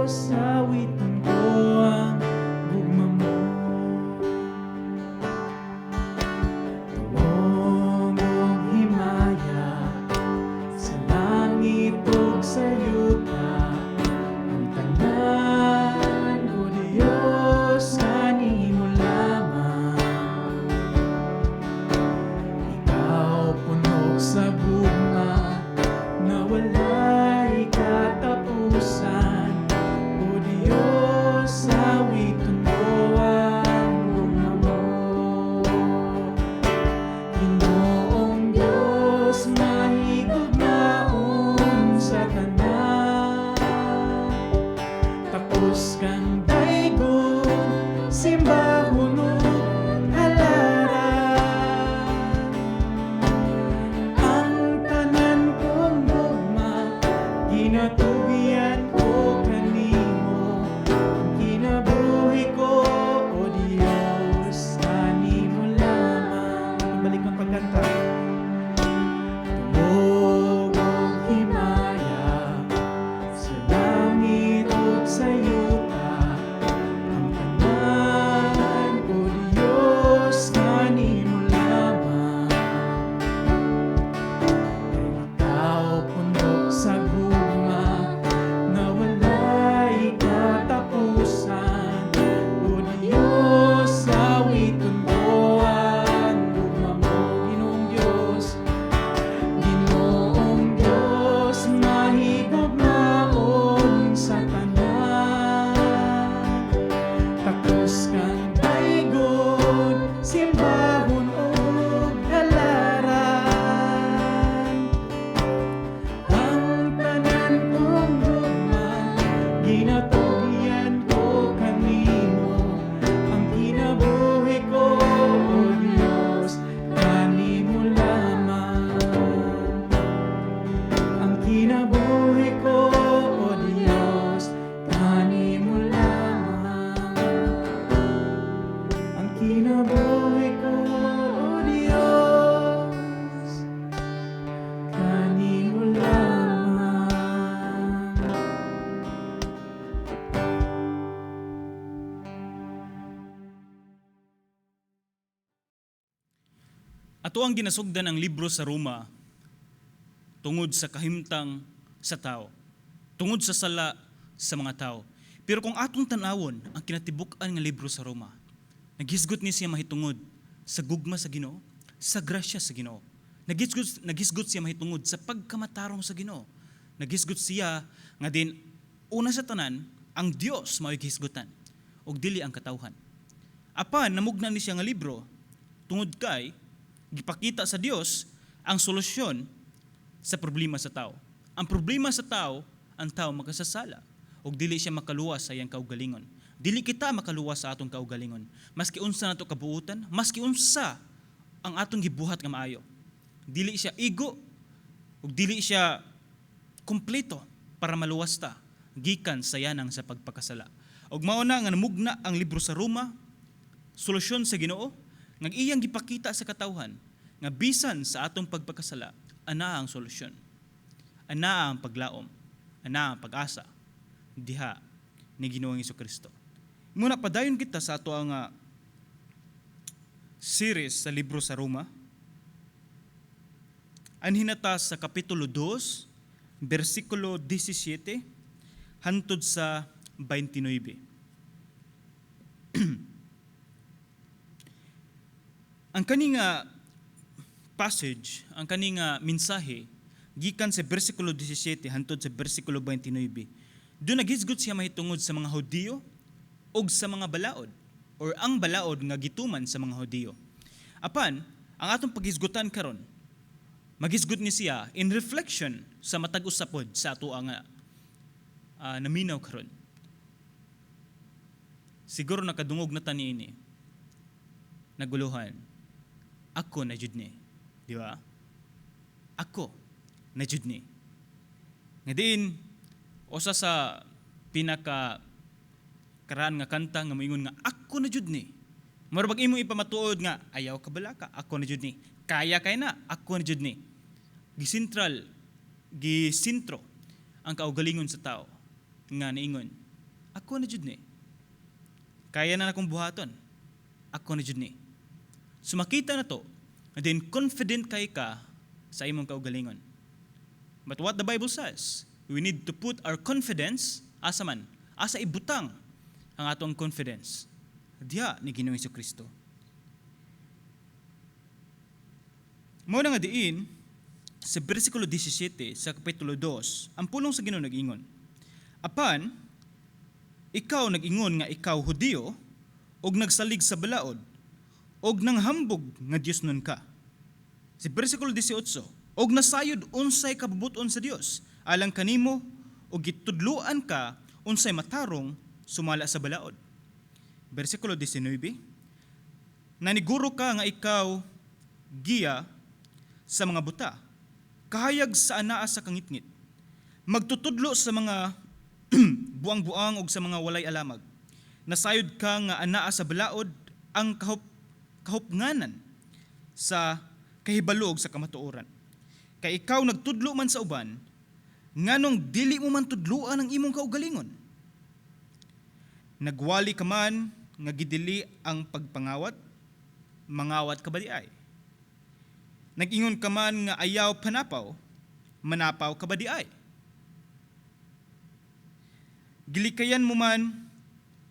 Diyos, awitan ko ang gugma mo. Tumong og himaya sa langit ug sa yuta, ang tanan, O Diyos, kanimo lamang. Ikaw puno sa gugma na walay katapusan. O Diyos, awiton ko ang gugma mo. Ginoong Diyos, mahigugmaon sa tanan. Takos kang daygon, simbahon ug halaran. Ang tanan kong gugma, ginatugyan ko kanimo. Ang kinabuhi ko, O Diyos, kanimo lamang. Balik ang pagkanta. Tumog og himaya sa langit ug sa yuta, ang tanan, O Diyos, kanimo lamang. Kay ikaw puno sa gugma na walay katapusan. O Diyos, awiton ko ang gugma mo. Ginoong Diyos, Ginoong Diyos, mahigugmaon sa tanan. Takos kang daygon, simbahon ug halaran. Ang tanan kong gugma, ginatugyan ko kanimo. Ang kinabuhi ko, O Diyos, kanimo lamang. Ang kinabuhi ko, O Diyos, kanimo lamang. Ang kinabuhi ko, O Diyos, kanimo lamang. Ato ang ginasugdan ang libro sa Roma tungod sa kahimtang sa tao, tungod sa sala sa mga tao. Pero kung atong tan-awon ang kinatibuk-an nga libro sa Roma, naghisgot ni siya mahitungod sa gugma sa Ginoo, sa grasya sa Ginoo. Naghisgot siya mahitungod sa pagkamatarong sa Ginoo. Naghisgot siya nga din una sa tanan ang Dios mao'y gihisgutan ug dili ang katawhan. Apan namugna ni siya nga libro tungod kay gipakita sa Dios ang solusyon sa problema sa tao. Ang problema sa tao, ang tao makasasala ug dili siya makaluwas sa iyang kaugalingon. Dili kita makaluwas sa atong kaugalingon. Maski unsa nato kabuutan, maski unsa ang atong gibuhat nga maayo, dili siya igo ug dili siya kumpleto para maluwas ta gikan sa yanang sa pagpakasala. Ug mao na nga namugna ang libro sa Roma, solusyon sa Ginoo nga iyang gipakita sa katawhan nga bisan sa atong pagpakasala, anaa ang solusyon. Anaa ang paglaom, anaa ang pag-asa diha ni Ginoong Kristo. Muna padayon kita sa ato ang series sa libro sa Roma. Anhin na ta sa Kapitulo 2, versikulo 17 hantod sa 29. Ang kani nga passage, ang kani nga mensahe, gikan sa versikulo 17 hantod sa versikulo 29. Doon naghisgot siya mahitungod sa mga Hudiyo ug sa mga balaod or ang balaod nga gituman sa mga Hudiyo. Apan, ang atong paghisgutan karon, maghisgot ni siya in reflection sa matag usa pod sa ato ang naminaw karon. Siguro nakadungog na ta niini. Naguluhan. Ako na jud ni. Di ba? Ako na jud ni. Nga diin, usa sa pinaka karaan nga kanta nga moingon nga ako na jud ni. Mura bag imong ipamatuod nga ayaw ka balaka, ako na jud ni. Kaya kay na, ako na jud ni. Gisintral, gisintro ang kaugalingon sa tao nga niingon. Ako na jud ni. Kaya na nakong buhaton. Ako na jud ni. So makita na to, and then confident kay ka sa imong kaugalingon. But what the Bible says, we need to put our confidence, asa man, asa ibutang ang atong confidence? Diha ni Ginoong Kristo. Mao na nga diin, sa versikulo 17 sa kapitulo 2, ang pulong sa Ginoo nag-ingon, "Apan, ikaw nag-ingon nga ikaw Hudiyo, og nagsalig sa balaod, og nanghambog nga Dios nun ka." Sa versikulo 18, "Og nasayod unsay kabubuton sa Dios alang kanimo, og gitudloan ka unsay matarong sumala sa balaod." Versikulo 19, "Naniguro ka nga ikaw giya sa mga buta, kahayag sa anaa sa kangitngit, magtutudlo sa mga buang-buang og sa mga walay alamag. Nasayod ka nga anaa sa balaod ang kahupnganan sa kahibalo og sa kamatuoran. Kay ikaw nagtudlo man sa uban, nganong dili mo man tudloan ang imong kaugalingon? Nagwali ka man nga gidili ang pagpangawat, mangawat ka ba di ay? Nag-ingon ka man nga ayaw panapaw, manapaw ka ba di ay? Gilikayan mo man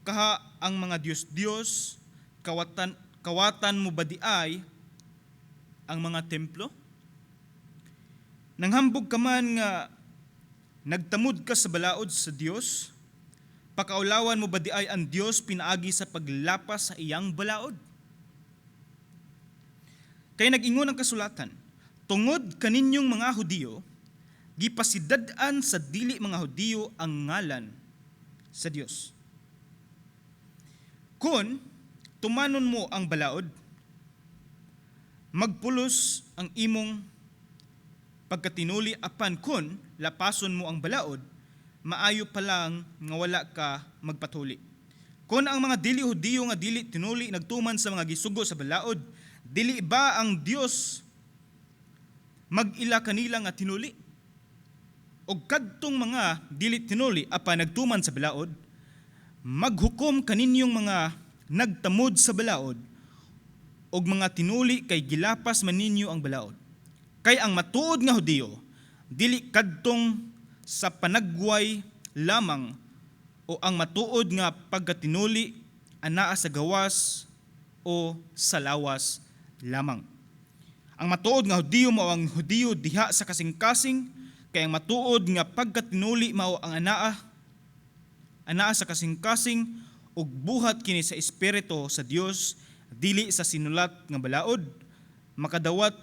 kaha ang mga Diyos-Diyos, kawatan mo ba di ay ang mga templo? Nanghambog ka man nga nagtamod ka sa balaod sa Dios, pakaulawan mo ba di ay ang Dios pinaagi sa paglapas sa iyang balaod? Kay nag-ingon ang kasulatan, tungod kaninyong mga Hudiyo, gipasidad-an sa dili mga Hudiyo ang ngalan sa Dios. Kung tumanon mo ang balaod, magpulos ang imong pagkatinuli, apan kun lapason mo ang balaod, maayo pa lang nga wala ka magpatuli. Kung ang mga dili Hudiyo nga dili tinuli nagtuman sa mga gisugo sa balaod, dili ba ang Dios mag-ila kanila nga tinuli? Og kadtong mga dili tinuli apan nagtuman sa balaod, maghukom kaninyong mga nagtamod sa balaod og mga tinuli, kay gilapas man ninyo ang balaod. Kay ang matuod nga Hudiyo dili kadtong sa panagway lamang, o ang matuod nga pagkatinuli anaa sa gawas o sa lawas lamang. Ang matuod nga Hudiyo mao ang Hudiyo diha sa kasing-kasing, kay ang matuod nga pagkatinuli mao ang anaa sa kasing-kasing ug buhat kini sa espiritu sa Dios, dili sa sinulat nga balaod. Makadawat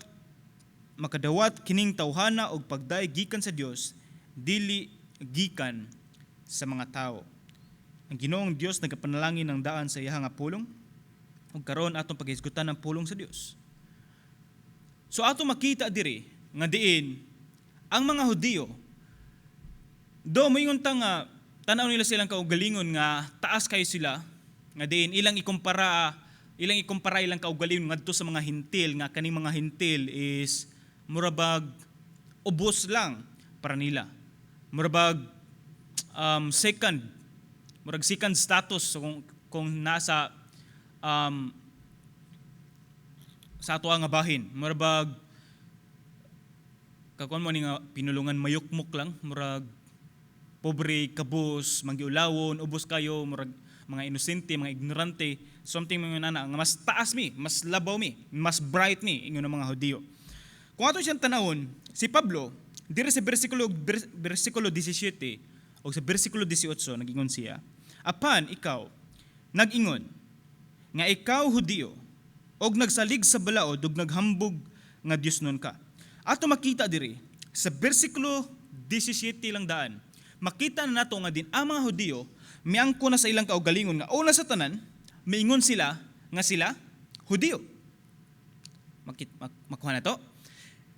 kining tawhana og pagdayeg gikan sa Dios, dili gikan sa mga tawo." Ang Ginoong Dios nagapanalangin ng daan sa iyang nga pulong, ug karon atong paghisgutan ang pulong sa Dios. So ato makita diri nga diin ang mga Hudiyo do moingon ta nga tan-aw nila silang kaugalingon nga taas kayo sila, nga diin ilang ikumpara ilang kaugalingon ngadto sa mga Hintil, nga kaning mga Hintil is murabag ubos lang para nila. Murabag second, murag second status, so kung nasa sa ato nga bahin, murabag kakuan mo ni nga pinulungan, mayukmok lang, murag pobre, kabus, manggiulawon, ubos kayo, murag mga inosente, mga ignorante, something mga nana, nga mas taas mi, mas labaw mi, mas bright mi, ingon ang mga Hudiyo. Kung ato siyang tanawon, si Pablo, diri sa versikulo 17 o sa versikulo 18, nag-ingon siya, "Apan ikaw, nag-ingon, nga ikaw Hudiyo, og nagsalig sa balaod, og naghambog nga Dios nun ka." Ato makita diri, sa versikulo 17 lang daan, makita na nato nga din ang mga Hudiyo, miangko na sa ilang kaugalingon nga una sa tanan, miingon sila nga sila Hudiyo. Makuha na to?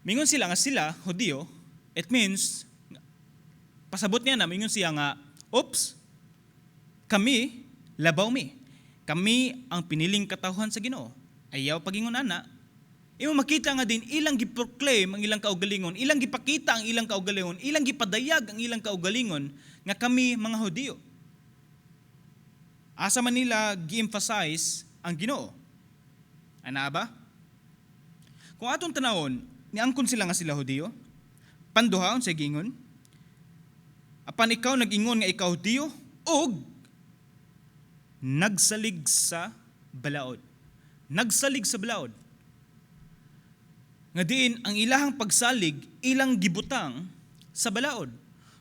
Mingon sila nga sila Hudiyo, it means, pasabot niya na, mingon siya nga, "Oops, kami, labaw mi. Kami ang piniling katawhan sa Ginoo." Ayaw pagingon ana. Imo makita nga din ilang giproclaim ang ilang kaugalingon, ilang gipakita ang ilang kaugalingon, ilang gipadayag ang ilang kaugalingon nga kami mga Hudiyo. Asa man nila gi-emphasize ang Ginoo? Ana ba? Kung atong tanawon, niangkon sila nga sila Hudiyo. Panduha, unsay giingon? Apan ikaw nag-ingon nga ikaw Hudiyo ug nagsalig sa balaod. Nagsalig sa balaod. Nga diin ang ilahang pagsalig ilang gibutang sa balaod.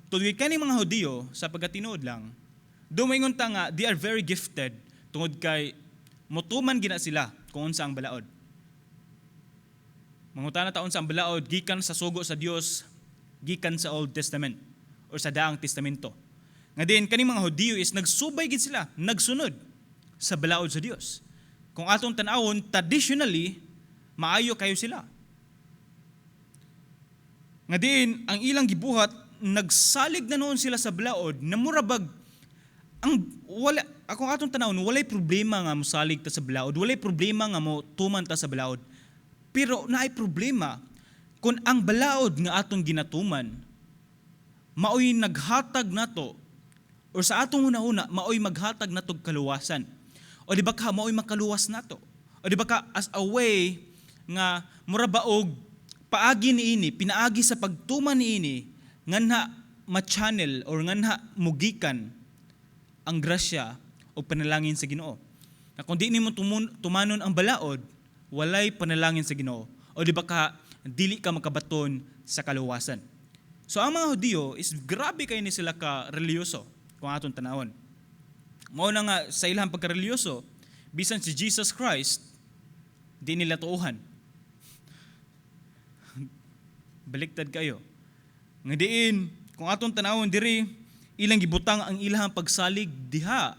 Tungod kani mga Hudiyo, sa pagkatinuod lang, dumingon ta nga they are very gifted tungod kay motuman gina sila kung unsa ang balaod. Mangutana ta unsa ang balaod gikan sa sugo sa Dios, gikan sa Old Testament or sa Daang Testamento. Nga diin kaning mga Hudiyo is nagsubay gid sila, nagsunod sa balaod sa Dios. Kung atong tan-awon, traditionally maayo kayo sila. Nga diin ang ilang gibuhat, nagsalig na noon sila sa balaod na murabag ang wala. Akong atong tanawon, walay problema nga mosalig ta sa balaod, walay problema nga mo tuman ta sa balaod, pero naay problema kung ang balaod nga atong ginatuman maoy naghatag nato or sa atong hunahuna maoy maghatag natog kaluwasan o di ba ka maoy makaluwas nato o di ba ka as a way nga mura ba og paagi niini, pinaagi sa pagtuman niini, nganha ma-channel or nganha mugikan ang grasya o panalangin sa Ginoo. Na kung di nimo tumanon ang balaod, walay panalangin sa Ginoo o di ba ka dili ka makabaton sa kaluwasan. So ang mga Hudiyo is grabe kay ni sila ka relihiyoso kung atong tanawon. Mao na nga sa ilang pagkarelihiyoso, bisan si Jesus Christ di nila tuuhan. Baliktad kayo. Nga diin, kung atong tanawon diri, ilang gibutang ang ilang pagsalig diha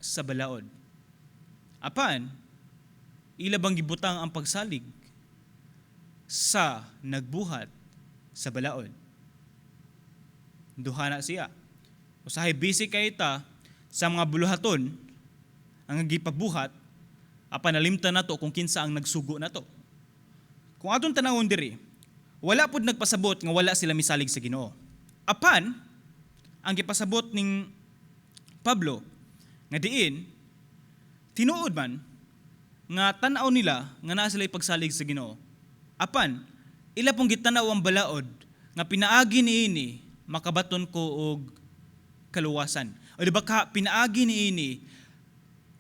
sa balaod. Apan, ila bang gibutang ang pagsalig sa nagbuhat sa balaod? Duha na siya. Usahay busy kay ta sa mga buluhaton ang gipabuhat, apan nalimtan nato kung kinsa ang nagsugo nato. Kung atong tanawon diri, wala pud nagpasabot nga wala sila misalig sa Ginoo. Apan ang gipasabot ning Pablo nga diin tinuod man nga tan-aw nila nga naa sila pagsalig sa Ginoo. Apan ila pong gitanaw ang balaod nga pinaagi niini makabaton ko og kaluwasan. O di ba ka pinaagi niini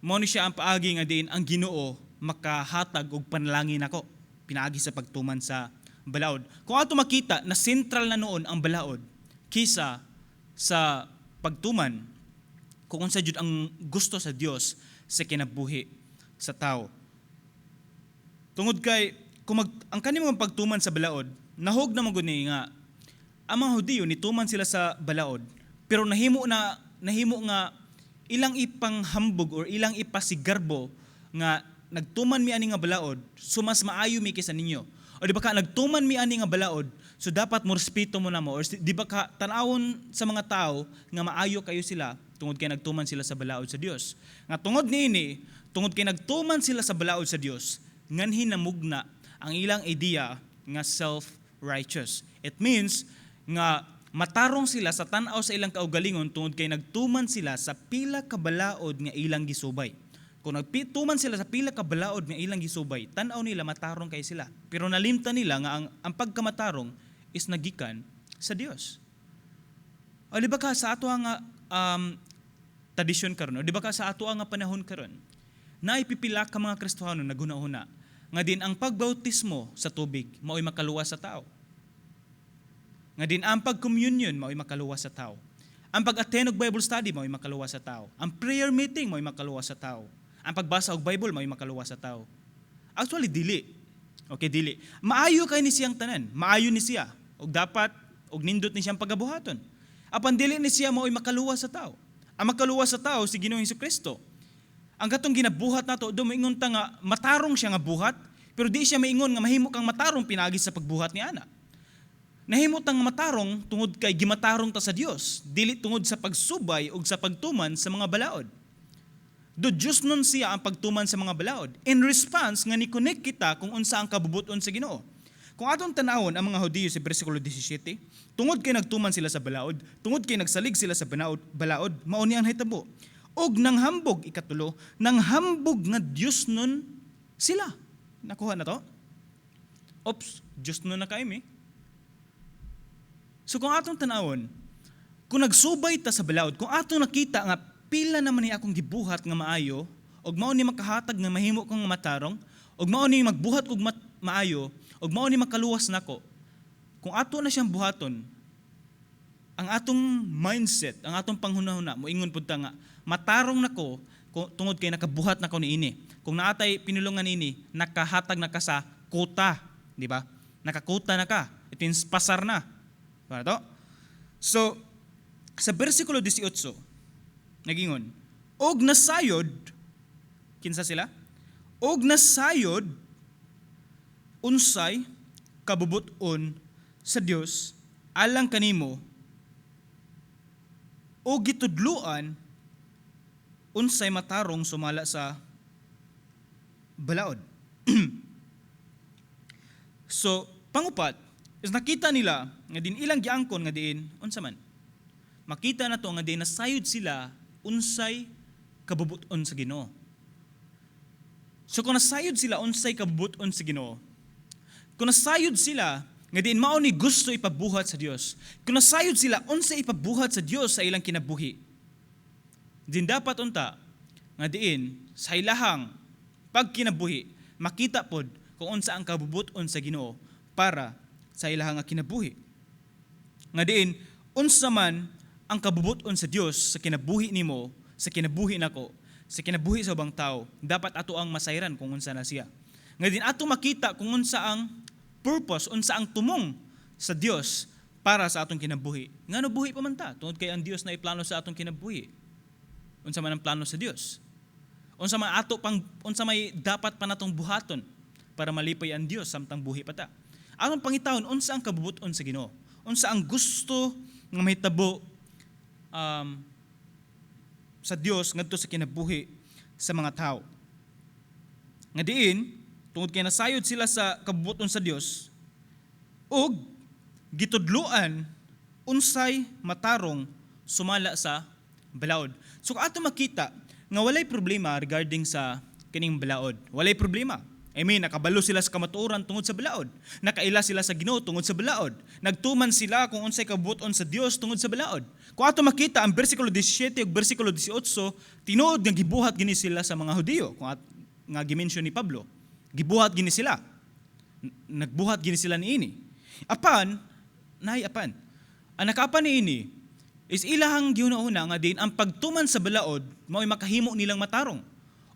mo ni siya ang paagi nga diin ang Ginoo makahatag og panalangin nako, pinaagi sa pagtuman sa balaod. Kung ato makita na central na noon ang balaod kisa sa pagtuman kung unsa jud ang gusto sa Dios sa kinabuhi sa tao. Tungod kay kung ang kani mga pagtuman sa balaod, nahog na man gud ni nga ang mga Hudiyo nituman sila sa balaod, pero nahimo nga ilang ipanghambog or ilang ipasigarbo nga nagtuman mi ani nga balaod, so mas maayo mi kaysa ninyo. O di ba ka nagtuman mi ani nga balaod, so dapat mo respeto mo namo, or di ba ka tan-awon sa mga tao nga maayo kayo sila tungod kay nagtuman sila sa balaod sa Dios. Nga tungod niini, tungod kay nagtuman sila sa balaod sa Dios, nganhi namugna ang ilang idea nga self-righteous. It means nga matarong sila sa tan-aw sa ilang kaugalingon tungod kay nagtuman sila sa pila ka balaod nga ilang gisubay. Kung nagtuman sila sa pila ka balaod nga ilang gisubay, tan-aw nila matarong kay sila. Pero nalimtan nila nga ang pagkamatarong is nagikan sa Dios. O di ba ka sa ato nga tradisyon karon, o di ba ka sa ato nga panahon karon, naipipila ka mga Kristohano naghuna-huna nga din ang pagbautismo sa tubig mao'y makaluwas sa tao. Nga din ang pag-communion mao'y makaluwas sa tao. Ang pag-attend og Bible study mao'y makaluwas sa tao. Ang prayer meeting mao'y makaluwas sa tao. Ang pagbasa og Bible mao'y makaluwas sa tao. Actually, dili. Okay, dili. Maayo kay ni siyang tanan. Maayo ni siya. Og dapat og nindot ni siyang pagabuhaton. Apan dili ni siya mao'y makaluwas sa tao. Ang makaluwas sa tao si Ginoong Kristo. Ang katong ginabuhat nato, do maingon ta nga matarong siya nga buhat, pero di siya maingon nga mahimo kang matarong pinagi sa pagbuhat ni ana. Nahimo tang matarong tungod kay gimatarong ta sa Dios, dili tungod sa pagsubay ug sa pagtuman sa mga balaod. Do Diyos nun siya ang pagtuman sa mga balaod. In response nga ni-connect kita kung unsa ang kabubuton sa Ginoo. Kung atong tanawon ang mga Hudiyo sa bersikulo 17, tungod kay nagtuman sila sa balaod, tungod kay nagsalig sila sa balaod, mao ni ang nahitabo. Ug nanghambog, ikatulo, nanghambog nga Dios nun sila. Nakuha na to? Oops, Dios nun na kaimi. So kung atong tanawon, kung nagsubay ta sa balaod, kung atong nakita nga pila naman ni akong gibuhat nga maayo, ug mao ni makahatag nga mahimo kong matarong, ug mao ni magbuhat kog maayo, ug mao ni makaluwas nako. Kung ato na siyang buhaton, ang atong mindset, ang atong panghunahuna, moingon pud ta nga matarong nako tungod kay nakabuhat nako niini. Kung naatay pinulungan niini, nakahatag na ka sa quota, di ba? Nakakota na ka. It means pasar na. Para to? So, sa versikulo 18, nagingon, "Og nasayod," kinsa sila? "Og nasayod unsay kabubuton sa Dios alang kanimo o gitudluan unsay matarong sumala sa balaod." So, pangupat, is nakita nila nga din ilang giangkon nga diin unsa man. Makita na to nga diin nasayod sila unsay kabubuton sa Ginoo. So kung nasayod sila unsay kabubuton sa Ginoo, kung nasayod sila nga diin mao ni gusto ipabuhat sa Dios, kung nasayod sila unsay ipabuhat sa Dios sa ilang kinabuhi, din dapat unta nga diin sa ilahang pagkinabuhi makita pod kung unsa ang kabubuton sa Ginoo para sa ilahang nga kinabuhi. Nga diin unsa man ang kabubuton sa Dios sa kinabuhi nimo, sa kinabuhi nako, sa kinabuhi sa ubang tao, dapat ato ang masayran kung unsa na siya. Nga din ato makita kung unsa ang purpose, unsa ang tumong sa Dios para sa atong kinabuhi. Ngano buhi pa man ta? Tungod kay ang Dios na iplano sa atong kinabuhi. Unsa man ang plano sa Dios? Unsa man ato pang unsa may dapat pa natong buhaton para malipay ang Dios samtang buhi pa ta? Atong pangitaon unsa ang kabubuton sa Ginoo. Unsa ang gusto nga mahitabo sa Dios ngadto sa kinabuhi sa mga tao. Nga diin tungod kay nasayod sila sa kabubuton sa Dios ug gitudluan unsay matarong sumala sa balaod. So kung ato makita nga walay problema regarding sa kining balaod. Walay problema. I mean, nakabalo sila sa kamatuoran tungod sa balaod. Nakaila sila sa Ginoo tungod sa balaod. Nagtuman sila kung unsay kabubuton sa Dios tungod sa balaod. Kung ato makita ang bersikulo 17 ug bersikulo 18, tinuod nga gibuhat gini sila sa mga Hudiyo, kung at, nga gi-mention ni Pablo. Gibuhat gini sila. Nagbuhat gini sila niini. Apan, nay apan. Ang nakaapan niini is ilahang gihuna-huna nga din ang pagtuman sa balaod mao'y makahimo nilang matarong.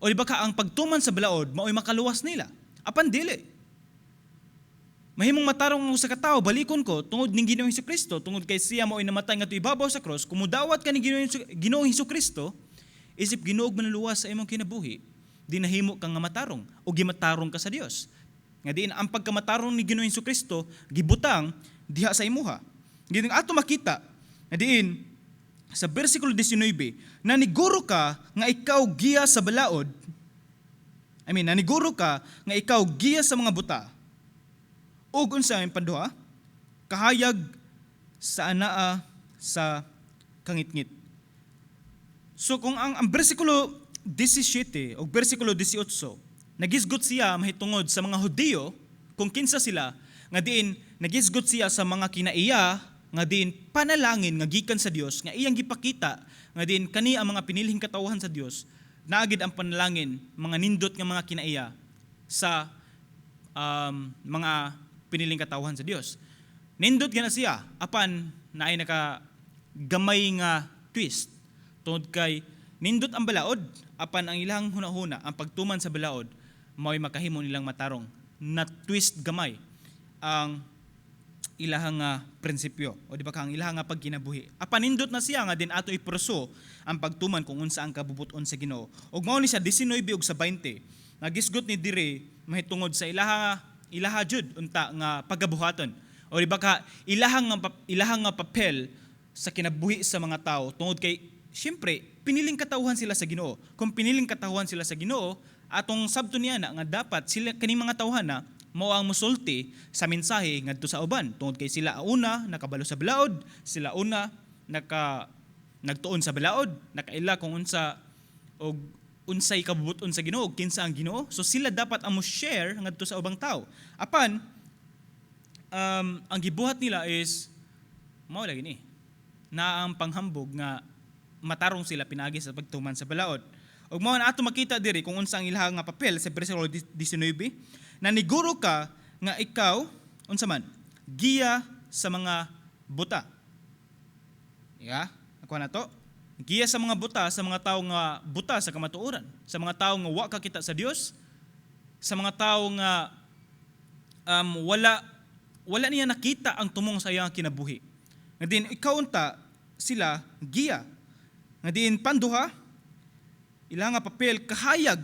O di ba ka ang pagtuman sa balaod mao'y makaluwas nila. Apan dili. Mahimong matarong ang usa ka tawo, balikon ko tungod ning Ginoong Kristo, tungod kay siya mao'y namatay ngadto ibabaw sa cross. Kung mudawat ka ni Ginoong Kristo isip Ginoo ug manluluwas sa imong kinabuhi, di nahimo ka nga matarong o gimatarong ka sa Dios. Nga diin ang pagkamatarong ni Ginoong Kristo gibutang diha sa imuha. Gining ato makita nga diin sa bersikulo 19, naniguro ka nga ikaw giya sa balaod, I mean, naniguro ka nga ikaw giya sa mga buta, ug unsa ang panduha? Kahayag sa anaa sa kangitngit. So kung ang bersikulo 17 o bersikulo 18, nagisgot siya mahitungod sa mga Hudiyo, kung kinsa sila, nga diin nagisgot siya sa mga kinaiya, nga diin panalangin nga gikan sa Dios nga iyang gipakita nga diin kani ang mga pinilhing katawhan sa Dios, naagid ang panalangin, mga nindot nga mga kinaiya sa mga piniling katawhan sa Dios. Nindot gana siya apan naay naka gamay nga twist tungod kay nindot ang balaod apan ang ilang hunahuna ang pagtuman sa balaod mao'y makahimo nilang matarong. Na twist gamay ang ilahang nga prinsipyo o di ba ka ang ilahang nga pagkinabuhi. Apan nindot na siya nga din ato iproso ang pagtuman kung unsa ang kabubuton sa Ginoo. Ug mao ni sa 19 ug sa 20 nagisgot ni dire mahitungod sa ilaha jud unta nga pagabuhaton o di ba ka ilahang nga papel sa kinabuhi sa mga tao tungod kay siyempre piniling katawhan sila sa Ginoo. Kung piniling katawhan sila sa Ginoo, atong sabto niya na nga dapat sila kaning mga tawhan na mao ang musulti sa mensahe ngadto sa uban tungod kay sila una nakabalo sa balaod, sila una nagtuon sa balaod, nakaila kung unsa Og unsay kabubut-on sa Ginoo, kinsa ang Ginoo. So sila dapat ang mo share ngadto sa ubang tao. Apan ang gibuhat nila is mao lagi ni na ang panghambog nga matarong sila pinaagi sa pagtuman sa balaod. Ug mao na ato makita diri kung unsa ang ilahang nga papel sa bersikulo 19: "Naniguro ka nga ikaw," unsa man, "giya sa mga buta." Ya, ako na to. Giya sa mga buta, sa mga tao nga buta sa kamatuoran, sa mga tao nga wa kakita sa Dios, sa mga tao nga wala wala niya nakita ang tumong sa iyang kinabuhi. Nga din ikaw unta sila giya. Nga diin panduha, ilang nga papel, kahayag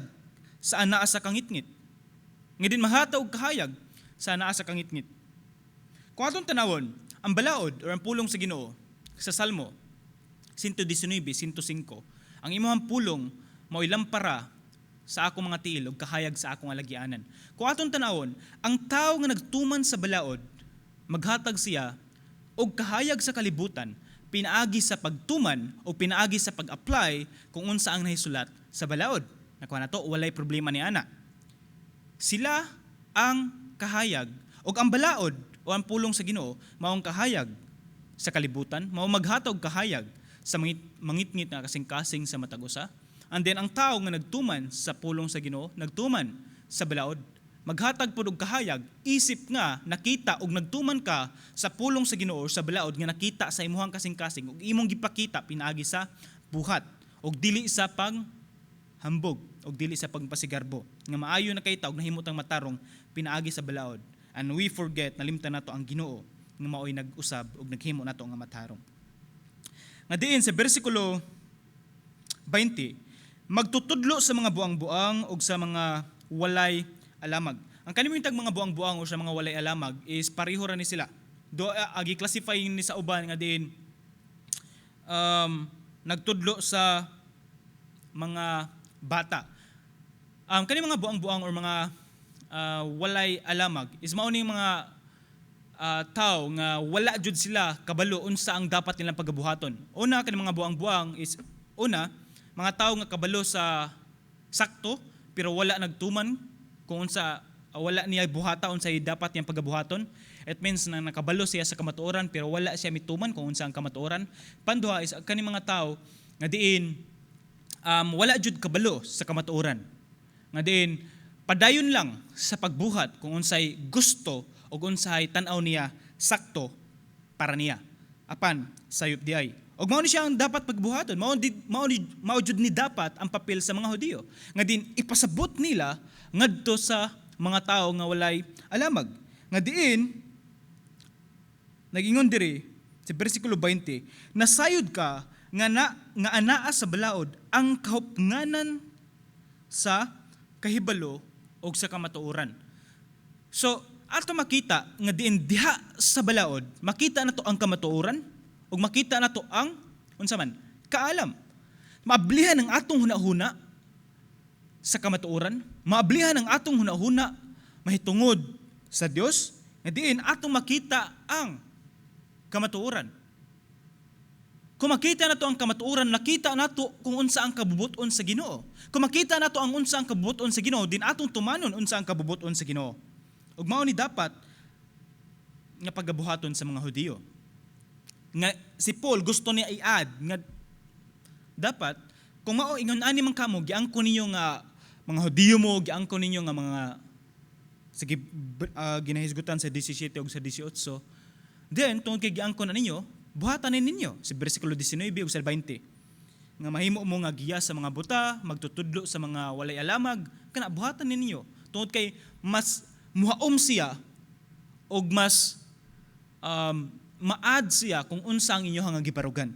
sa anaa sa kangitngit. Nga din mahataw og kahayag sa anaa sa kangitngit. Kung atong tanawon, ang balaod or ang pulong sa Ginoo sa Salmo 119, 105, "Ang imong pulong mao'y lampara sa akong mga tiil ug kahayag sa akong alagianan." Kung atong tanawon, ang tao nga nagtuman sa balaod, maghatag siya og kahayag sa kalibutan pinaagi sa pagtuman o pinaagi sa pag-apply kung unsa ang nahisulat sa balaod. Nakuha na to, walay problema ni ana. Sila ang kahayag og ang balaod o ang pulong sa Ginoo mao ang kahayag sa kalibutan, mao maghatag og kahayag sa mangitngit nga kasing-kasing sa matag usa. And then ang tao nga nagtuman sa pulong sa Ginoo, nagtuman sa balaod, maghatag pud og kahayag isip nga nakita og nagtuman ka sa pulong sa Ginoo, sa balaod nga nakita sa imuhang kasing-kasing ug imong gipakita pinaagi sa buhat og dili sa pang hambog og dili sa pagpasigarbo nga maayo na kay ta og nahimo tang matarong pinaagi sa balaod. And we forget, nalimtan nato ang Ginoo nga maoy nag-usab og naghimo nato nga matarong. Nga diin sa bersikulo 20, magtutudlo sa mga buang-buang ug sa mga walay alamag. Ang kanimo tag mga buang-buang o sa mga walay alamag is pareho ra ni sila. Do agi classify ni sa uban nga diin nagtudlo sa mga bata. Kani mga buang-buang or mga walay alamag is mao ni mga tao nga wala jud sila kabalo unsa ang dapat nilang pagabuhaton. Una, kani mga buang-buang is una, mga tao nga kabalo sa sakto pero wala nagtuman kung unsa, wala niya buhata unsay dapat niyang pagabuhaton. It means na nakabalo siya sa kamatuoran pero wala siya mituman kung unsa ang kamatuoran. Panduha is kani mga tao nga diin wala jud kabalo sa kamatuoran. Nga diin padayon lang sa pagbuhat kung unsay gusto o unsay tan-aw niya sakto para niya. Apan sayop di ay. Og mao ni siya ang dapat pagbuhaton. Mao jud ni dapat ang papel sa mga Hudiyo. Nga din ipasabot nila ngadto sa mga tao nga walay alamag. Nga diin nagingon diri sa bersikulo 20, "Nasayod ka nga anaa sa balaod ang kahupnganan sa kahibalo og sa kamatuoran." So, ato makita nga diin diha sa balaod, makita nato ang kamatuoran ug makita nato ang unsa man, kaalam. Maablihan ang atong hunahuna sa kamatuoran, maablihan ang atong hunahuna mahitungod sa Dios, nga diin atong makita ang kamatuoran. Kung makita nato ang kamatuoran, nakita nato kung unsa ang kabubuton sa Ginoo. Kung makita nato ang unsa ang kabubuton sa Ginoo, din atong tumanon unsa ang kabubuton sa Ginoo. Ug mao ni dapat nga pagabuhaton sa mga Hudiyo. Nga si Paul gusto niya i-add nga dapat kung mao ingon ani man kamo, giangko ninyo nga mga Hudiyo mo, giangko ninyo nga mga sige ginahisgutan sa 17 ug sa 18. Then tungod kay giangko na ninyo, buhatan ni ninyo sa bersikulo 19 ug sa 20 nga mahimo mo nga giya sa mga buta, magtutudlo sa mga walay alamag, kana buhatan ninyo tungod kay mas muhaom siya og mas ma-add siya kung unsa ang inyong nga gibarugan.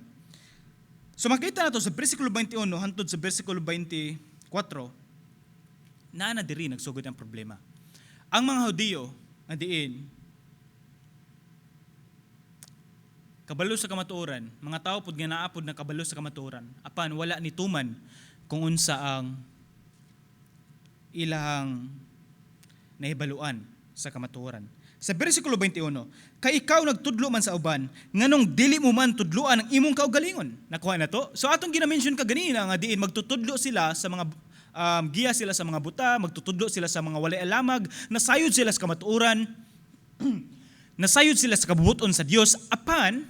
So makita nato sa bersikulo 21 hantod sa bersikulo 24 naa na diri nagsugod ang problema. Ang mga Hudiyo nga diin kabalo sa kamatuoran, mga tao pud nga naa pud na kabalo sa kamatuoran, apan wala ni tuman kung unsa ang ilahang nahibaluan sa kamatuoran. Sa versikulo 21, "Kay ikaw nagtudlo man sa uban, nganong dili mo man tudloan ang imong kaugalingon?" Nakuha na to? So atong gina-mention kaganina nga diin magtutudlo sila sa mga giya sila sa mga buta, magtutudlo sila sa mga walay alamag, nasayod sila sa kamatuoran, nasayod sila sa kabubuton sa Dios, apan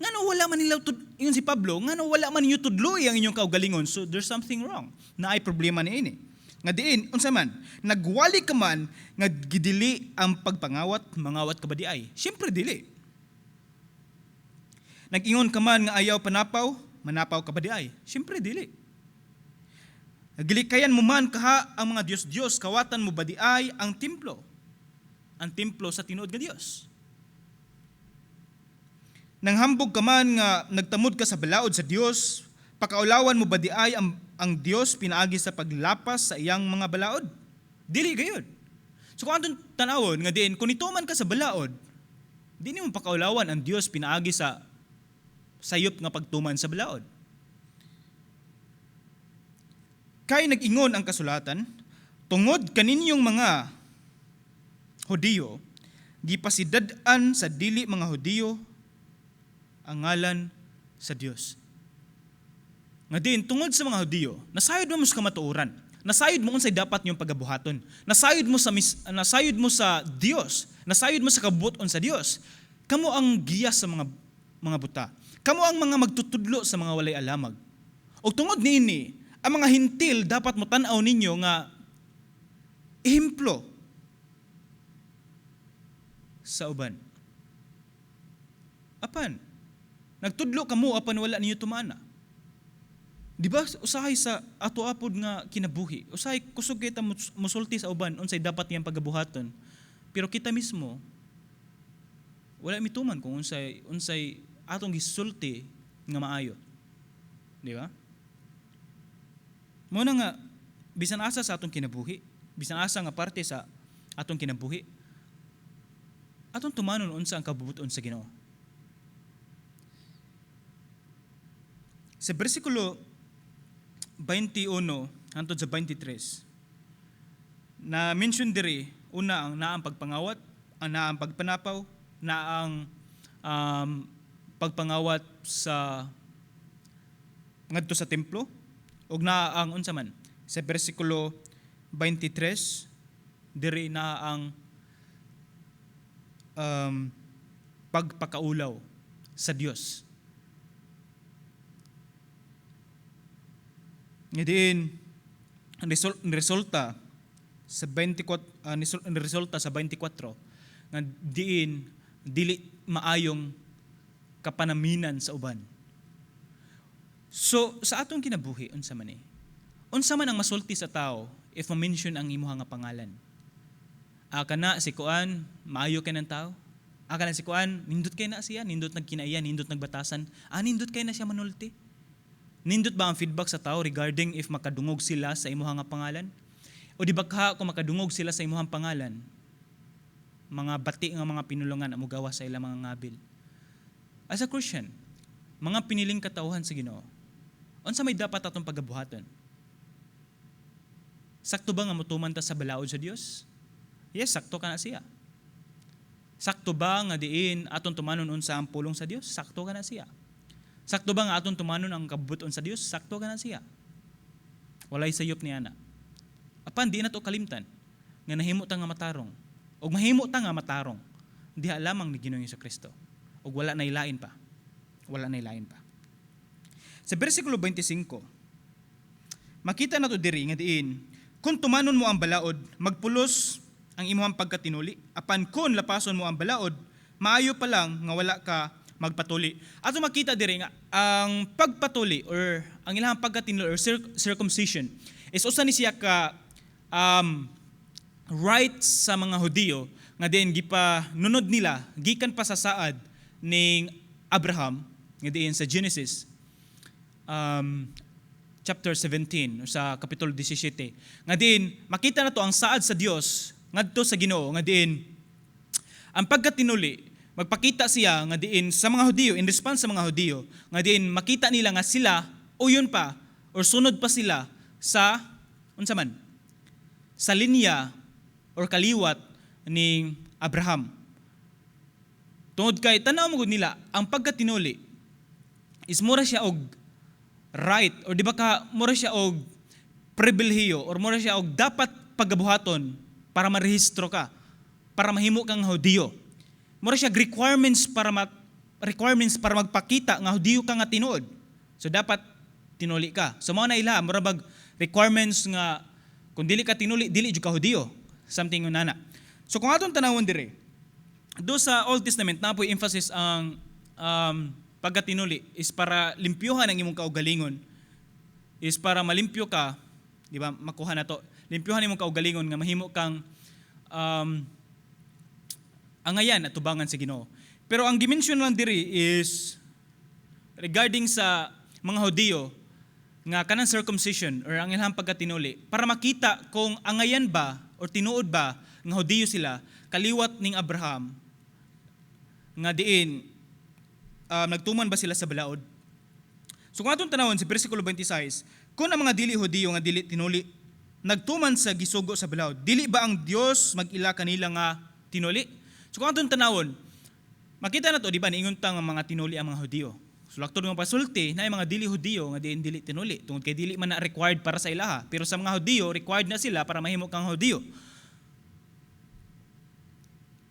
ngano wala man nila ingon si Pablo, ngano wala man ninyo tudloi ang inyong kaugalingon? So there's something wrong. Naay problema niini. Nga diin, unsa man, nagwali ka man nga gidili ang pagpangawat, mangawat ka ba diay? Siyempre dili. Nag-ingon ka man nga ayaw panapaw, manapaw ka ba diay? Siyempre dili. Gilikayan mo man kaha ang mga Diyos-Diyos, kawatan mo ba diay ang templo? Ang templo sa tinuod nga Dios. Nanghambog ka man nga nagtamod ka sa balaod sa Dios, pakaulawan mo ba diay ang Dios pinaagi sa paglapas sa iyang mga balaod? Dili gayud. So kung atong tanawon nga diin kung nituman ka sa balaod, di nimo pakaulawan ang Dios pinaagi sa sayop nga pagtuman sa balaod. Kay nag-ingon ang kasulatan, "Tungod kaninyong mga Hudiyo, gipasidad-an sa dili mga Hudiyo ang ngalan sa Dios." Nga diin tungod sa mga Hudiyo, nasayod mo sa kamatuoran. Nasayod mo unsay dapat niyong pagabuhaton. Nasayod mo sa Dios. Nasayod mo sa kabubuton sa Dios. Kamo ang giya sa mga buta. Kamo ang mga magtutudlo sa mga walay alamag. Og tungod niini, ang mga Hentil dapat mo tan-aw ninyo nga ehemplo sa uban. Apan, nagtudlo kamo apan wala ninyo tumana. Di ba usahay sa ato apod nga kinabuhi, usahay kusog kita musulti sa uban unsay dapat niyang pagabuhaton. Pero kita mismo wala mituman kung unsay unsay atong gisulti nga maayo. Di ba? Mao na nga bisan asa sa atong kinabuhi, bisan asa nga parte sa atong kinabuhi, atong tumanon unsa ang kabubuton sa Ginoo. Sa bersikulo 21 hangtod sa 23, na mention diri una ang naang pagpangawat, ang naang pagpanapaw, naang pagpangawat sa ngadto sa templo, ug naa ang unsa man sa bersikulo 23 diri naa ang pagpakaulaw sa Dios. Nga diin ang resulta sa 24, ang resulta sa 24 nga diin dili maayong kapanaminan sa uban. So sa atong kinabuhi, unsa man ni? Unsa man ang masulti sa tao if ma-mention ang imuha nga pangalan? Kana si kuan, maayo kay ng tao. Kana si kuan, nindot kay na siya, nindot nagkinaiyan, nindot nagbatasan. Nindot kay na siya manulti. Nindot ba ang feedback sa tao regarding if makadungog sila sa imuha nga pangalan? O di ba ka kung makadungog sila sa imuhang pangalan, mga bati nga mga pinulungan ang mugawa sa ilang mga ngabil? As a Christian, mga piniling katawhan sa Ginoo, unsa may dapat atong pagabuhaton? Sakto ba nga motuman ta sa balaod sa Dios? Yes, sakto ka na siya. Sakto ba nga diin atong tumanon unsa ang pulong sa Dios? Sakto ka na siya. Sakto ba nga atong tumanon ang kabubuton sa Dios? Sakto ka na siya. Walay sayop ni ana. Apan di na to kalimtan nga nahimo ta nga matarong. Og mahimo ta nga matarong diha lamang ni Ginoong Kristo. Og wala na ilain pa. Wala na ilain pa. Sa bersikulo 25, makita na to diri nga diin, kung tumanon mo ang balaod, magpulos ang imuhang pagkatinuli. Apan kung lapason mo ang balaod, maayo pa lang nga wala ka magpatuli. Ato makita diri nga ang pagpatuli or ang ilang pagkatinuli or circumcision is usa ni siya ka right sa mga Hudiyo nga diin gipa nunod nila gikan pa sa saad ning Abraham nga diin sa Genesis chapter 17 o sa kapitulo 17 nga diin makita na to ang saad sa Dios ngadto sa Ginoo nga diin ang pagkatinuli magpakita siya nga diin sa mga Hudiyo, in response sa mga Hudiyo nga diin makita nila nga sila uyon pa or sunod pa sila sa unsa man sa linya or kaliwat ni Abraham. Tungod kay tanaw mo gud nila ang pagkatinuli is mura siya og right or di ba ka mura siya og pribilehiyo or mura siya og dapat pagabuhaton para marehistro ka, para mahimo kang Hudiyo. Mura siya requirements para magpakita nga Hudiyo ka nga tinuod. So dapat tinuli ka. So mao na ila mura bag requirements nga kung dili ka tinuli, dili jud ka Hudiyo. Something nana. So kung atong tanawon dire, do sa Old Testament na po'y emphasis ang pagkatinuli is para limpyuhan ang imong kaugalingon, is para malimpyo ka, di ba? Makuha na to. Limpyuhan imong kaugalingon nga mahimo kang angayan at tubangan sa Ginoo. Pero ang gimension lang diri is regarding sa mga Hudiyo nga kanang circumcision or ang ilang pagkatinuli para makita kung angayan ba or tinuod ba nga Hudiyo sila, kaliwat ning Abraham, nga diin nagtuman ba sila sa balaod. So kung atong tanawon sa bersikulo 26, kung ang mga dili Hudiyo nga dili tinuli nagtuman sa gisugo sa balaod, dili ba ang Dios mag-ila kanila nga tinuli? So kung atong tanawon, makita na to, di ba, niingon ta nga mga tinuli ang mga Hudiyo. So laktod nga pasulti na mga dili Hudiyo nga diin dili tinuli tungod kay dili man na required para sa ilaha, pero sa mga Hudiyo required na sila para mahimo kang Hudiyo.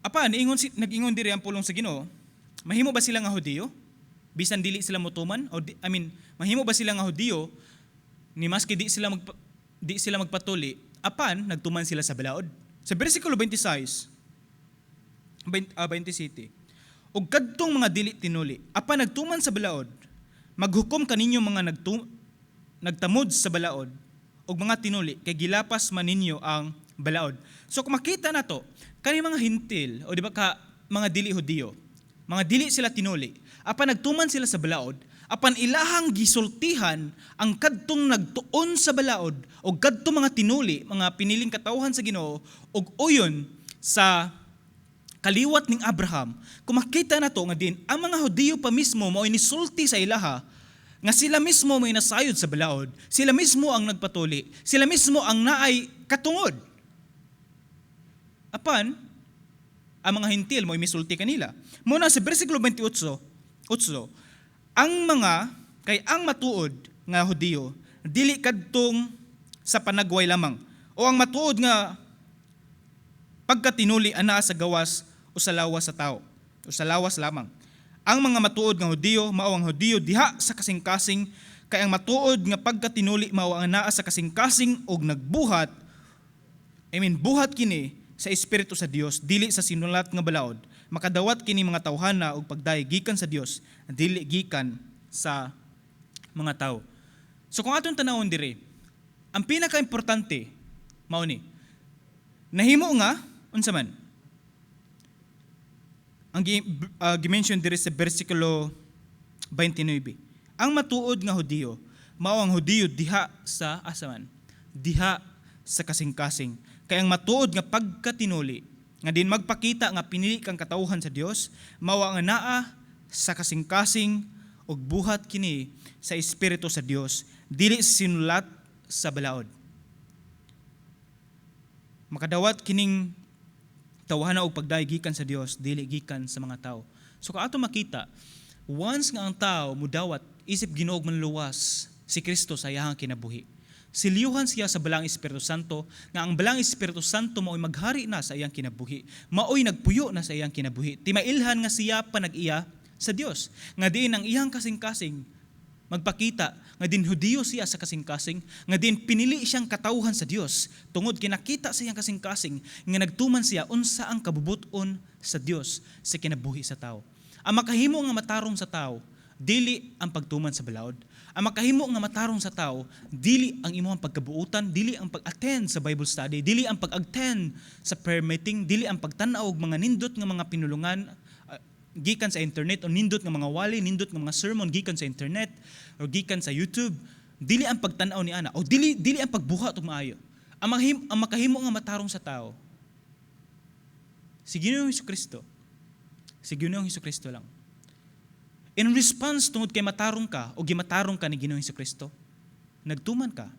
Apan niingon si nag-ingon diri ang pulong sa Ginoo, mahimo ba sila nga Hudiyo bisan dili sila motuman o di, I mean, mahimo ba sila nga Hudiyo ni maski di sila magpatuli apan nagtuman sila sa balaod? Sa bersikulo 26, 20, 27, ug kadtong mga dili tinuli apan nagtuman sa balaod, maghukom kaninyo mga nagtamod sa balaod ug mga tinuli, kay gilapas man ninyo ang balaod. So kung makita na to, kani mga Hentil o di ba ka mga dili Hudiyo, mga dili sila tinuli, apan nagtuman sila sa balaod, apan ilahang gisultihan ang kadtong nagtuon sa balaod o kadtong mga tinuli, mga piniling katawhan sa Ginoo ug uyon sa kaliwat ning Abraham. Kung makita na to nga din ang mga Hudiyo pa mismo mao nisulti sa ilaha nga sila mismo may nasayod sa balaod, sila mismo ang nagpatuli, sila mismo ang naay katungod. Apan, ang mga Hentil mo misulti kanila. Muna sa bersikulo 28, 8, ang mga kay ang matuod nga Hudiyo dili kadtong sa panagway lamang o ang matuod nga pagkatinuli anaa sa gawas o sa lawas sa tao o sa lawas lamang. Ang mga matuod nga Hudiyo mao ang Hudiyo diha sa kasing-kasing, kay ang matuod nga pagkatinuli mao ang anaa sa kasing-kasing og nagbuhat, I mean, buhat kini sa Espiritu sa Dios, dili sa sinulat nga balaod. Makadawat kini mga tawhana og pagdayeg gikan sa Dios, dili gikan sa mga tao. So kung atong tanawon diri, ang pinakaimportante mao ni nahimo nga unsa man ang gi-mention diri sa bersikulo 29. Ang matuod nga Hudiyo mao ang Hudiyo diha sa asa man? Diha sa kasing-kasing. Kay ang matuod nga pagkatinuli nga din magpakita nga pinili kang katawhan sa Dios mao ang anaa sa kasing-kasing ug buhat kini sa Espiritu sa Dios, dili sinulat sa balaod. Makadawat kining tawhana og pagdayeg gikan sa Dios, dili gikan sa mga tao. So kung ato makita, once nga ang tao mudawat isip Ginoo ug Manluluwas si Kristo sa iyahang kinabuhi, silyuhan siya sa Balaang Espiritu Santo, nga ang Balaang Espiritu Santo mao'y maghari na sa iyang kinabuhi, mao'y nagpuyo na sa iyang kinabuhi. Timailhan nga siya panag-iya sa Dios, nga diin ang iyang kasing-kasing magpakita nga din Hudiyo siya sa kasing-kasing, nga din pinili siyang katawhan sa Dios tungod kinakita sa iyang kasing-kasing nga nagtuman siya unsa ang kabubuton sa Dios sa kinabuhi sa tao. Ang makahimo nga matarong sa tao dili ang pagtuman sa balaod. Ang makahimo nga matarong sa tao dili ang imong pagkabuutan, dili ang pag-attend sa Bible study, dili ang pag-attend sa prayer meeting, dili ang pagtan-aw og mga nindot nga mga pinulungan gikan sa internet o nindot nga mga wali, nindot nga mga sermon gikan sa internet or gikan sa YouTube, dili ang pagtan-aw ni ana o dili ang pagbuhat og maayo. Ang makahimo nga matarong sa tao si Ginoong Hesukristo. Si Ginoong Hesukristo lang. In response tungod kay matarong ka o gimatarong ka ni Ginoong Hesukristo, nagtuman ka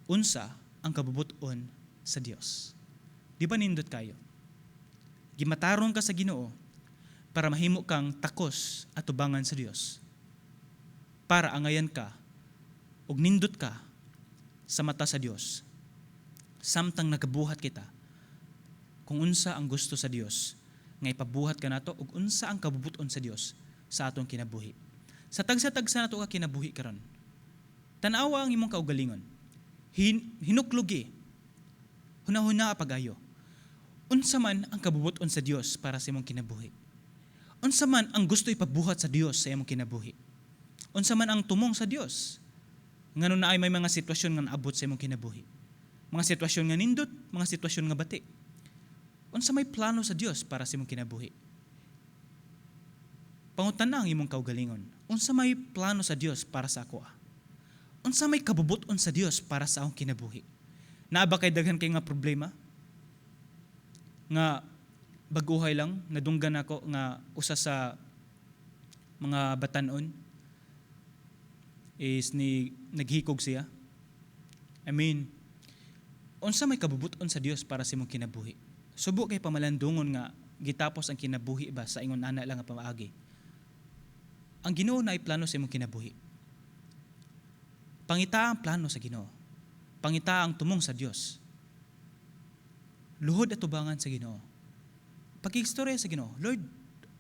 unsa ang kabubuton sa Dios. Di ba nindot kayo? Gimatarong ka sa Ginoo para mahimo kang takos atubangan sa Dios. Para angayan ka ug nindot ka sa mata sa Dios. Samtang nagabuhat kita kung unsa ang gusto sa Dios nga ipabuhat kanato ug unsa ang kabubuton sa Dios sa atong kinabuhi. Sa tagsa-tagsa nato ka kinabuhi karon, tan-awa ang imong kaugalingon. Hinuklugi. Hunahuna pag-ayo. Unsa man ang kabubuton sa Dios para sa imong kinabuhi? Unsa man ang gusto ipabuhat sa Dios sa imong kinabuhi? Unsa man ang tumong sa Dios? Ngano naay may mga sitwasyon nga naabot sa imong kinabuhi? Mga sitwasyon nga nindot, mga sitwasyon nga bati. Unsa may plano sa Dios para sa imong kinabuhi? Pangutan-a ang imong kaugalingon. Unsa may plano sa Dios para sa ako? Unsa may kabubuton sa Dios para sa akong kinabuhi? Naa ba kay daghan kay nga problema? Nga baguhay lang nadunggan ako nga usa sa mga batanon is ni naghikog siya. I mean, unsa may kabubuton sa Dios para sa imong kinabuhi? Subo kay pamalandungon nga gitapos ang kinabuhi ba sa ingon ana lang nga pamaagi. Ang Ginoo naay plano sa imong kinabuhi. Pangita ang plano sa Ginoo. Pangita ang tumong sa Dios. Luhod atubangan sa Ginoo. Pakigstorya sa Ginoo, "Lord,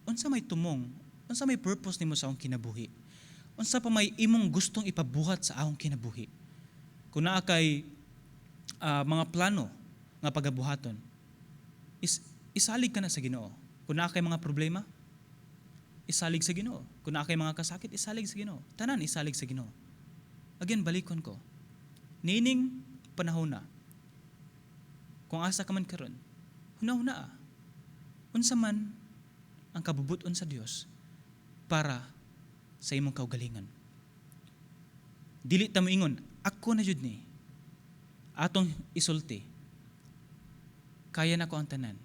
unsa may tumong, unsa may purpose nimo sa akong kinabuhi? Unsa pa may imong gustong ipabuhat sa akong kinabuhi?" Kung naa kay mga plano nga pagabuhaton, isalig kana sa Ginoo. Kung naa kay mga problema, isalig sa Ginoo. Kung naa kay mga kasakit, isalig sa Ginoo. Tanan isalig sa Ginoo. Again, balikon ko. Niining panahon na, kung asa ka man karon, hunahuna. Unsa man ang kabubuton sa Dios para sa imong kaugalingon? Dili ta moingon, "Ako na jud ni." Atong isulti, "Kaya nako ang tanan.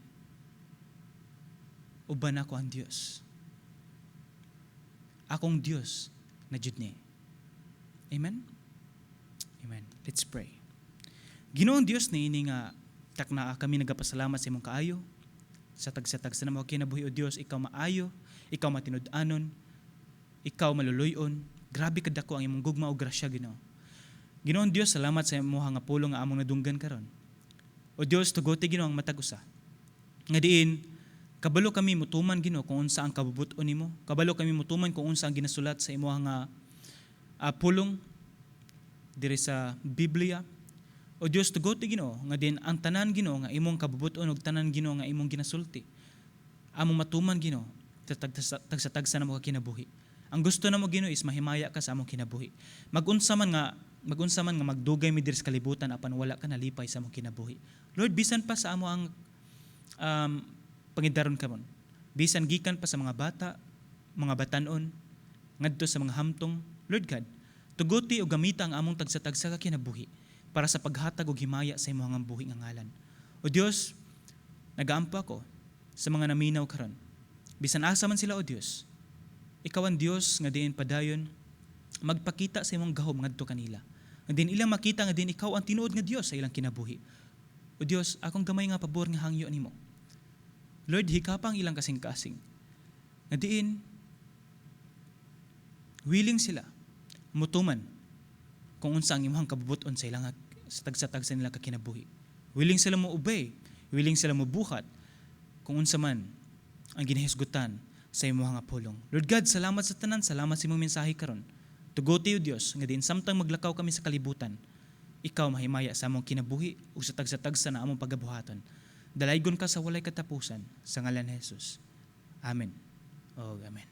Uban nako ang Dios. Akong Dios na jud ni." Amen? Amen. Let's pray. Ginoong Dios, niini nga takna kami nagapasalamat sa imong kaayo sa tagsa-tagsa namo kinabuhi. O Dios, ikaw maayo, ikaw matinud-anon, ikaw maluluyon. Grabe kadako ang imong gugma o grasya, Ginoo. Ginoong Dios, salamat sa imong nga pulong nga among nadunggan karon. O Dios, tugoti, Ginoo, ang matag usa. Nga diin kabalo kami mutuman, Ginoo, kung unsa ang kabubut-on nimo. Kabalo kami mutuman kung unsa ang ginasulat sa imong nga pulong diri sa Biblia. O Dios, tugoti, Ginoo, nga diin ang tanan, Ginoo, nga imong kabubuton ug tanan, Ginoo, nga imong ginasulti, among matuman, Ginoo, sa tagsa-tagsa namo ka kinabuhi. Ang gusto namo, Ginoo, is mahimaya ka sa among kinabuhi. Magunsa man nga magdugay mi diri sa kalibutan apan wala ka nalipay sa among kinabuhi. Lord, bisan pa sa amo ang pangidaron karon. Bisan gikan pa sa mga bata, mga batanon, ngadto sa mga hamtong, Lord God, tuguti o gamita ang among tagsa-tagsa ka kinabuhi para sa paghatag og himaya sa imong buhi nga ngalan. O Dios, nagaampo ako sa mga naminaw karon. Bisan asa man sila, O Dios, ikaw ang Dios nga diin padayon magpakita sa imong gahom ngadto kanila. Nga diin ilang makita nga diin ikaw ang tinuod nga Dios sa ilang kinabuhi. O Dios, akong gamay nga pabor nga hangyo nimo. Lord, hikapa ang ilang kasing-kasing. Nga diin willing sila mutuman kung unsa ang imong kabubuton sa ilang sa tagsa-tagsa nila ka kinabuhi. Willing sila mo obey, willing sila mo buhat kung unsa man ang ginahisgutan sa imong nga pulong. Lord God, salamat sa tanan, salamat sa imong mensahe karon. Tuguti, O Dios, nga diin samtang maglakaw kami sa kalibutan, ikaw mahimaya sa among kinabuhi ug sa tagsa-tagsa na among pagabuhaton. Dalaygon ka sa walay katapusan sa ngalan ni Jesus. Amen. O amen.